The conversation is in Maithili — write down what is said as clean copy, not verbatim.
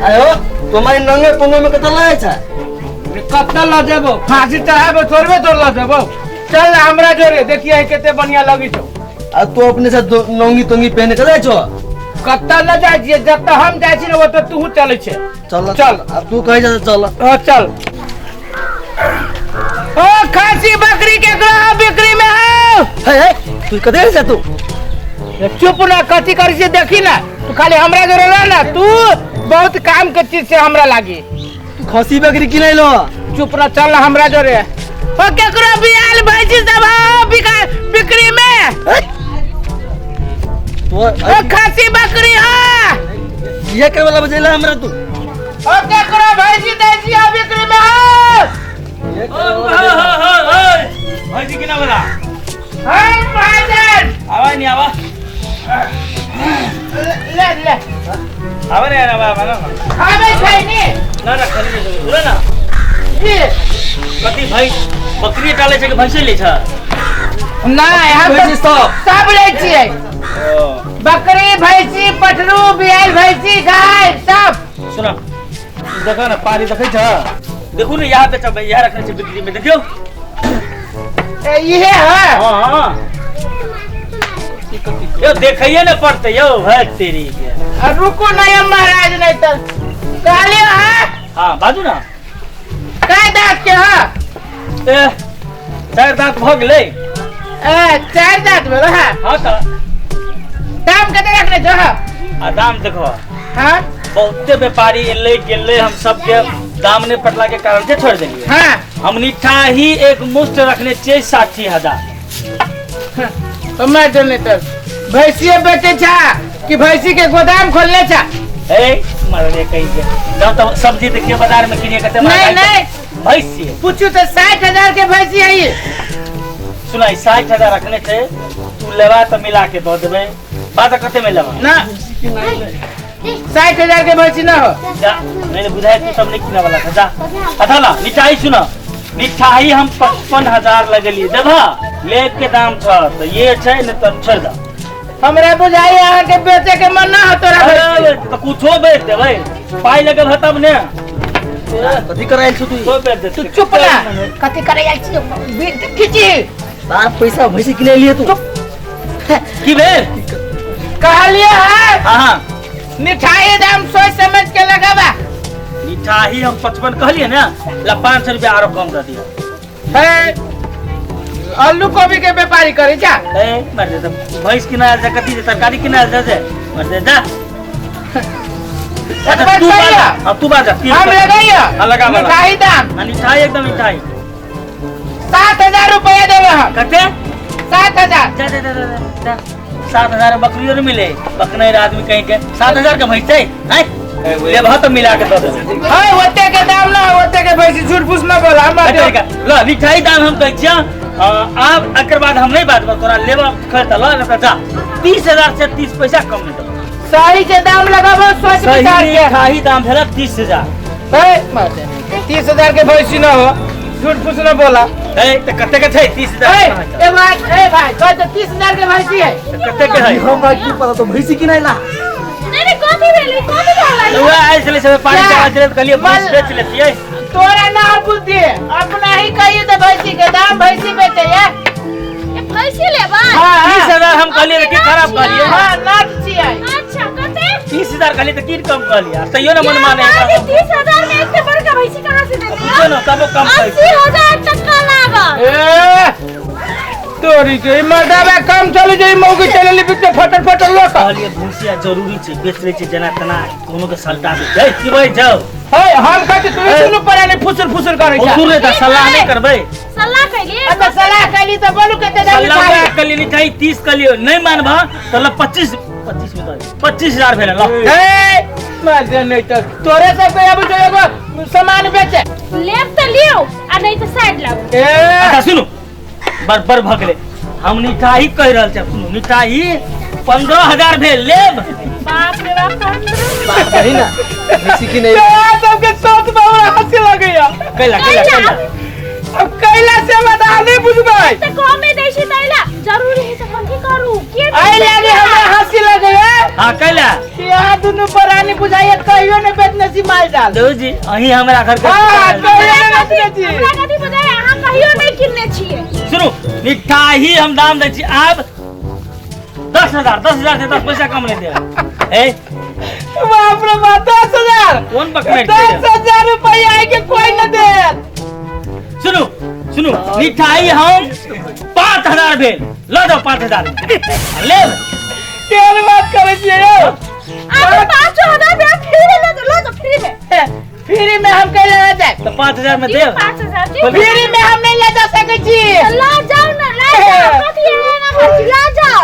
आयो तुम्हारी नंगे पंगे में कतऽ लगे छै? कतऽ लऽ जेबो? फांसी चढ़ाबो थोड़बे तो लऽ जेबो। चल हमरा जोरे देखिए कते बढ़िया लगी छौ। आ तू अपने से नंगी तंगी पहने चले छो? कतऽ लऽ जाइ छियै? जतऽ हम जाइ छी ने ओतऽ तूहू चलै छै। चल चल। अब तू कहीं जा चल। हाँ चल। ओ खासी बकरी के ग्राह बिक्री में हो। हे हे तू कतऽ जा तू? चुप ना, कथी करै छियै देखी ना। तू खाली हमरा जोरे रह ना, तू बहुत काम के चीज से हमरा लागी। तू खसी बकरी किनै लो? चुप ना, चल ना हमरा जोरे। ओ केकरो बियाल भैंसी सब हो बिक्री में। तो ओ खासी बकरी हो। ये करे वाला बजेला हमरा तू? ओ केकरो भैंसी दै छी हो बिक्री में हो। ये करे वाला बजेला। भैंसी किना वाला? हम भाईजान। आवा नहीं आवा? ले ले आवा नहीं आवा आवा ना। खाबै छै नी? ना ना खाली नहीं बोले ना। जी कथी भाई बकरी टाले छै कि भैंसी ले छै? नहीं, हम भैंसी सब। सब लै छियै। बकरी भैंसी पठरू बियाल भैंसी गाय सब। सुना देखो ना पारी देखै छ, देखू ने यहाँ बेचब यहाँ रखने छै बिक्री में देखियो। इहे है। हां हां यो देखैये ने पड़ते यो भाई तेरी के। रुको ना ये महाराज, नहीं तो कहलियो है। हां बाजू ना। कै दांत के है? ए चार दांत भ गेलै। ए चार दांत भेल है। हां त दाम कते रखने छो? आ दाम देखो। हां बहुते व्यापारी एलै गेलै, हम सबके दाम नहीं पटला के कारण से छोड़ देलिए। हां हम निठाही एक मुश्त रखने छियै 60,000। तो मैं जो नहीं तो भैंसिए बेचे छा कि भैंसी के गोदाम खोलने छा? ए मरले कहीं के जाओ तो सब्जी देखिए बाजार में किनिए कते नहीं नहीं भैंसी पूछू तो 60,000 के भैंसी है ये। सुनाई 60,000 रखने छे, तू लेवा तो मिला के दो देबे। बात कते में लेवा? ना 60,000 के भैंसी ना हो। जा नहीं बुझाए तू सब नहीं किना वाला था जा। अच्छा ना मिठाई सुना, मिठाई हम 55,000 लगेली देबा ले के दाम छ तो ये छै न त छोड़ द। हमरा बुझाई अहाँ के बेचे के मन ना हो तोरा। अरे तो कुछो बेच देबै, पाई लगल ह तब ने। कथी करायल छु तू? बेच दे तू चुप ना। कथी करायल छी? खिची बाप पैसा भैंसी किने लिए तू। की भेल? कहलिए है। हां हां मिठाई दाम सोच समझ के लगाबा। मिठाई हम 55 कहलिए ना, ला 500 रुपया आरो कम दे दिया। है आलू गोभी के व्यापारी करे जा। ए मर दे भैंस किना जा कथी जे तरकारी किना जा जे मर दे जा। अच्छा तू बाजा, अब तू बाजा। हम लगाइया। हां लगा मिठाई दाम। हां मिठाई एकदम मिठाई 7,000 रुपया देवे हम। कते? 7,000। जा जा जा जा 7,000 बकरियों ने मिले बकने आदमी कहीं के 7,000 के भैंस है हैं ले बहुत मिला के दे दे। हां ओते के दाम ना ओते के भैंसी झूठ फूस ना बोल। हम ल मिठाई दाम हम कहै छियै। आब एकर बाद हम नहीं बाजब तोरा लेबा खरीद ल न त जा। 30,000 से 30 पैसा कम नहीं देबो। सही के दाम लगाबो सोच विचार के। मिठाई दाम भेल 30,000। ए मार दे 30,000 के भैंसी ना हो, झूठ फूस ना बोला। ए त कते के छै 30,000? ए भाई ए भाई कह त 30,000 के भैंसी है। कते के है? हमरा की पता तो भैंसी किनाइला। नहीं नहीं कथी भेलै कथी भेलै? उहा आइ छलै सब पानी चढ़ा छलै त कहलियै भैंस बेच लेतियै। तोरा ना बुद्धि अपना ही कहिए त भैंसी के दाम भैंसी बेचे या। ए भैंसी लेबा? 30,000 हम कहलियै त की खराब कहलियै? हां नाट छियै। अच्छा कते? 30,000 कहलियै त की कम कहलियै? तैयो न मन माने। 30,000 में एक बड़का भैंसी कहां से देलियै? पूछो न तबो कम कहै। 80,000 टका लागल। ए तोरी के मर्दाबा कम चलि जे मौगी चलली बिच फटर फटर लोक। कहलियै भैंसिया जरूरी छै बेच लै छै जेना तेना कोनो के सलटा दे। जय की भाई जाओ। हे हम कहै छी तू सुनु परानी फुसुर फुसुर करै छ। फुसुर त सलाह नहीं करबै। सलाह कैली? अच्छा सलाह कैली त बोलू कते दाम सलाह कैली मिठाई 30 कहलियो नहीं मानबा त ल 25 25 में दे 25,000 भेल ल। ए मार दे नहीं त तोरे सब के आबु जो एगो सामान बेचे लेब त लियो आ नहीं त साइड लाबू। ए अच्छा सुनु बड़ भ गेलै। हम मिठाई कहि रहल छी सुनु मिठाई 15,000 भेल लेब। बाप रे बाप बात कही ना भैंसी की नहीं। तोरा सबके सोच में हमरा हंसी लगैया। कैला कैला कैला अब कैला से बता नहीं बुझबै त कमे दै छी तैला जरूरी है त कथी करू के आई लागे हमरा हंसी लगैया। हां कैला यहाँ दुनू परानी बुझाइए कहियो नहीं बेचने छी माल जाल। देव जी अहीं हमरा घर के हाँ, कहियो नहि रखने छी। हमरा कथी बुझाइ अहाँ कहियो नहि किनने छियै। सुनू निठाही हम दाम दै छी आब 10,000 10,000 से 10 पैसा कम नहीं देब। ए बाप रे बाप 10,000 कोन बकमेट 10,000 रुपया आइ के कोई न देत। सुनू सुनू निठाही हम 5,000 भेल ल जाओ 5,000 लेब। केहन बात करै छियै यौ? अहाँ 5,000 देब फ्री में ले जाओ, ले जाओ फ्री में। फ्री में हम कैले ले जाए? तो 5,000 में देब। 5,000 फ्री में हम नहीं ले जा सकै छी। ला जाओ ना, ला जाओ, कथी है ना खर्च, ला जाओ।